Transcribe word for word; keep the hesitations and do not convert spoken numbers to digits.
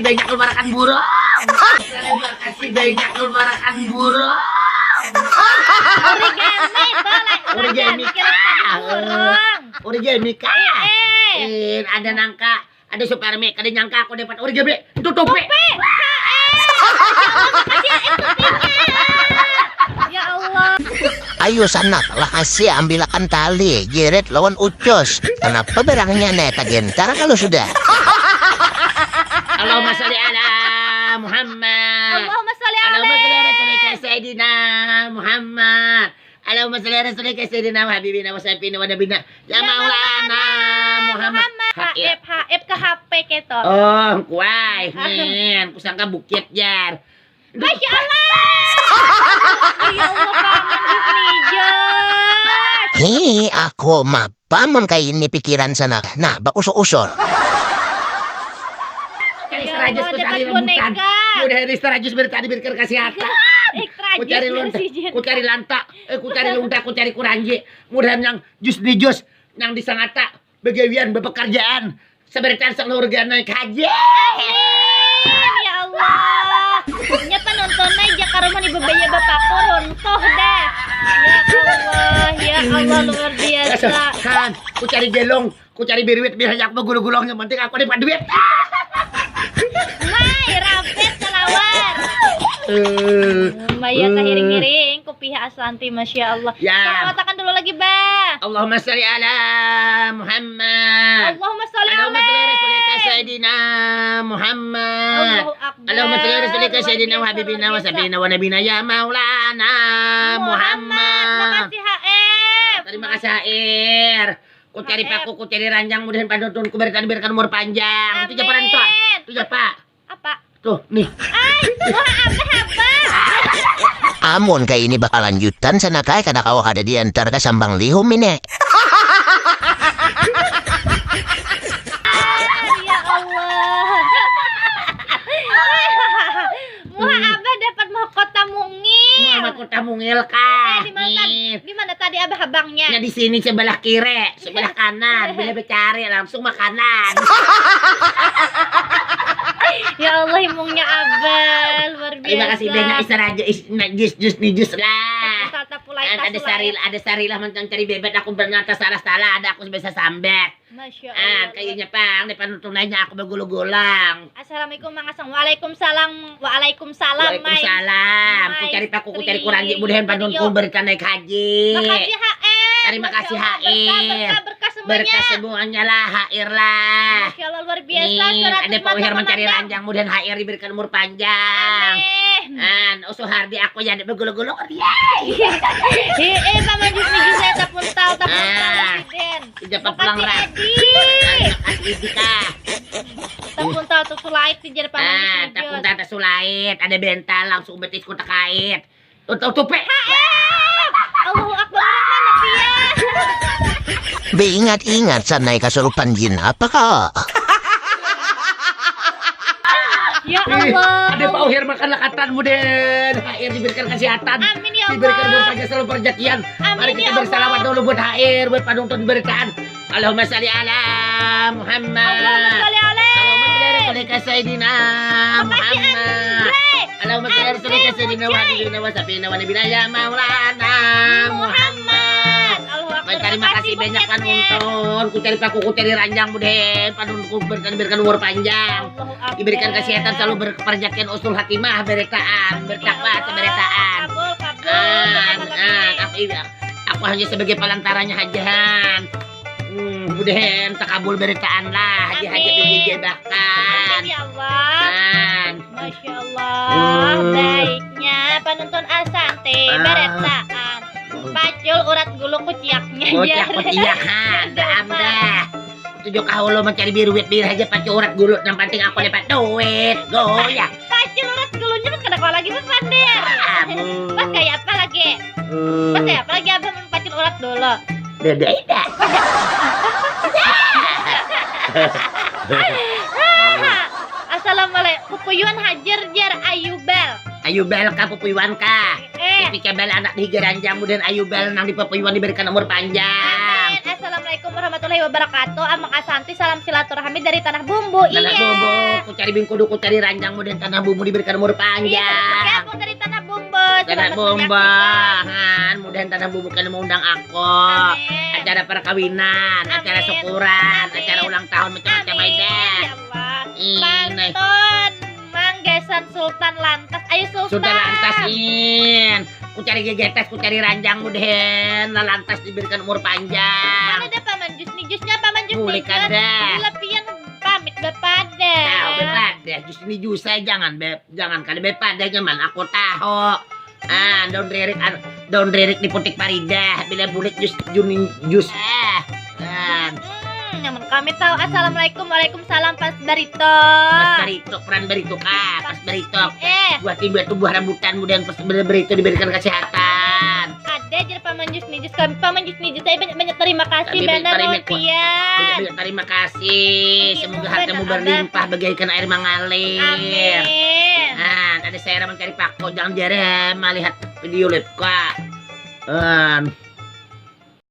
Banyak lumarakan burung. Terima kasih banyak lumarakan burung. Origami, bala. Origami kah? Burung. Origami kah? Eh, eh. Eh, ada nangka, ada Supermi, kada nyangka aku dapat origami. Tutupi. Tutupi. Eh, eh. Ya Allah. Ayo sanak, lah Asia ambilakan tali, jirit lawan ucus. Kenapa barangnya ne tagentar kalau sudah? Allahumma sholli ala Muhammad. Allahumma sholli ala Allahumma sholli ala Rasulika Sayyidina Muhammad. Allahumma sholli ala Rasulika Sayyidina wa Habibina wa Syafi'ina wa Nabina. Ya, ya Maulana Muhammad. Haib, haib ke H P keto. Oh, kuai, nen. Kusangka bukit, jar. Masya Allah. Ya Allah, paman Jus Nijus. Hei, aku mapa mun kaini pikiran sana. Nah, bakusur-usur. Cari serajus ku cari rebutan. Mudah ini serajus bertadi berkar kasih hata. Ku cari lonta, ku cari lanta, eh ku cari lonta, ku cari kuranji. Mudahan yang Jus Nijus yang disangata begawian bepekerjaan. Sabarataan sakeluarga naik haji. Amin ya Allah. Nya panonton ai jaka rumah ni bebaya bapaku runtuh dah. Ya Allah, ya Allah luar biasa. Han, ku cari gelong, ku cari biruit biar handak bagulu-gulong yang penting aku dapat duit. Mai rapet salawar. Eh, Maya eh. Kahiring-hiring. Piha Aslanti, Masya Allah. Ya. Salawatakan dulu lagi, Bah. Allahumma salli ala Muhammad. Allahumma salli ala Rasulika Sayyidina Muhammad. Allahu Akbar. Allahumma salli ala Rasulika Sayyidina wa Habibina wa Sabina wa Nabina ya Maulana Muhammad. Makasih H R. Terima kasih H R. Ku cari paku, ku cari ranjang, mudahan panuntun ku berikan berikan umur panjang. Itu japa ranto. Itu japa. Apa? Tuh, nih. Ai, muha abah abah. Amun kaya ini bakalanjutan, sana kaya kada kawa kada diantar ka sambang lihum ini. Ai, ya Allah. Muha abah dapat mahkota mungil. Muha mahkota mungil kah? Di mana tadi abah habangnya? Nah, di sini sebelah kiri. Sebelah kanan, bila becari langsung makanan. Ya Allah, himungnya abal, luar biasa. Terima kasih banyak, Isar aja, is, nah, jus, jus nih, jus lah. Ada saril, ada sarilah mancang cari bebet, aku bernata salah-salah, ada aku bisa sambat. Masya ah, Allah. Kayaknya pang, depan tunainya aku bergulu-gulang. Assalamualaikum, Mang Asang. Waalaikumsalam. Waalaikumsalam. Waalaikumsalam. Ku cari paku, ku cari kuranji, mudahan panunku berkah naik haji. Makasih H R. Terima kasih H R. Berkah, berkah, berkah semuanya. Berkah semuanya lah H R lah. Masya Allah luar biasa. Nih, ada Pak Wihar mencari ranjang, mudahan H R diberikan umur panjang. Amin. An, oh, Suhardi aku jadi bergulu-gulu. Iya. Eh, eh, Pak Manjus, Manjus saya tapuntal, tapuntal. Ah. Ija papulang ras. Anak asli kah? Tapuntal tu sulait di jar paman. Ah, tapuntal tu sulait, ada bental langsung betis ku tekait. Tuh tuh tuh pe. Allahu Akbar, mana pia? Beingat-ingat sanai kasurupan jin apa kak? Ya Allah. Ada Pak Uhir makan lakatanmu den. Pak Uhir diberikan kesehatan. Amin ya Allah. Diberikan berbagai selalu perjakian. Amin Mari kita ya bersalawat Allah. Dulu buat H R, buat panonton beritaan. Allahumma salli ala Muhammad. Allahumma salli ala. Allahumma salli ala Sayyidina Muhammad. Allahumma salli ala Sayyidina wa habibina wa safina wa nabina ya maulana Muhammad. Terima kasih banyak panonton. Ku cari paku, ku cari ranjang, mudahan panonton ku berikan, berikan umur panjang. Diberikan kesehatan selalu berperjakian usul hatimah beritaan, bertakwa beritaan. Kabul, kabul. Ah, ah, aku Aku hanya sebagai pelantaranya hajahan. Hmm, mudahan takabul beritaan lah haji haji dijajabakan. Amin ya Allah. Kan. Masya Allah, hmm. Baiknya penonton Asante ah. Beritaan. Pacul urat gulu kuciaknya. Kuciak kuciak ha, dah. Tujuh kahulu mencari biruit bir aja pakai urat gulut yang penting aku dapat duit goyah. Pacul urat gulunya pas kada kau lagi pas pandir. Pas kayak apa lagi? Hmm. Pas kayak apa lagi abah mempacul urat dulu? Beda ida. Assalamualaikum. Pupuyuan hajar jar ayubal. Ayubal kah pupuyuan kah? Eh. Tapi cabal anak di higaran jamu dan ayubal nang di pupuyuan diberikan umur panjang. Amin. Assalamualaikum. Warahmatullahi wabarakatuh. Amak Asanti, salam silaturahmi dari Tanah Bumbu. Tanah Iya. Bumbu, ku cari bingkudu, ku cari ranjang, mudahan Tanah Bumbu diberikan umur panjang. Iya, aku dari Tanah Bumbu. Tanah Bumbu, han, mudahan Tanah Bumbu kena mengundang aku. Amin. Acara perkawinan, Amin. Acara syukuran, Amin. Acara ulang tahun macam-macam aja. Ya Allah. Ini. Pantun. Manggasan Sultan Lantas. Ayo Sultan. Sultan Lantas in. Ku cari gegetes, ku cari ranjang, mudahan lalantas diberikan umur panjang. Mana ada paman jus ni, jusnya paman jus ni. Bulik ada. Bila pian pamit bepada. Tahu bepada, jus ni jus saya jangan be, jangan kada bepada nyaman aku tahu. Ah, daun rerik, ah, daun rerik di putik Paridah. Bila bulik jus, juni jus. Ah, kan. Hmm, nyaman kami tahu. Assalamualaikum, waalaikumsalam, pas barito. Pas barito, peran barito kah? Pas barito. Eh. Buah tiba tuh buah rambutan, kemudian pas barito diberikan kesehatan. Ada jadi paman jus ni jus kami, paman jus ni jus saya banyak banyak terima kasih. Banyak banyak terima kasih. Semoga hartamu berlimpah bagaikan air mengalir. Amin. Nah, tadi saya mencari pako, jangan jarang melihat video live kak.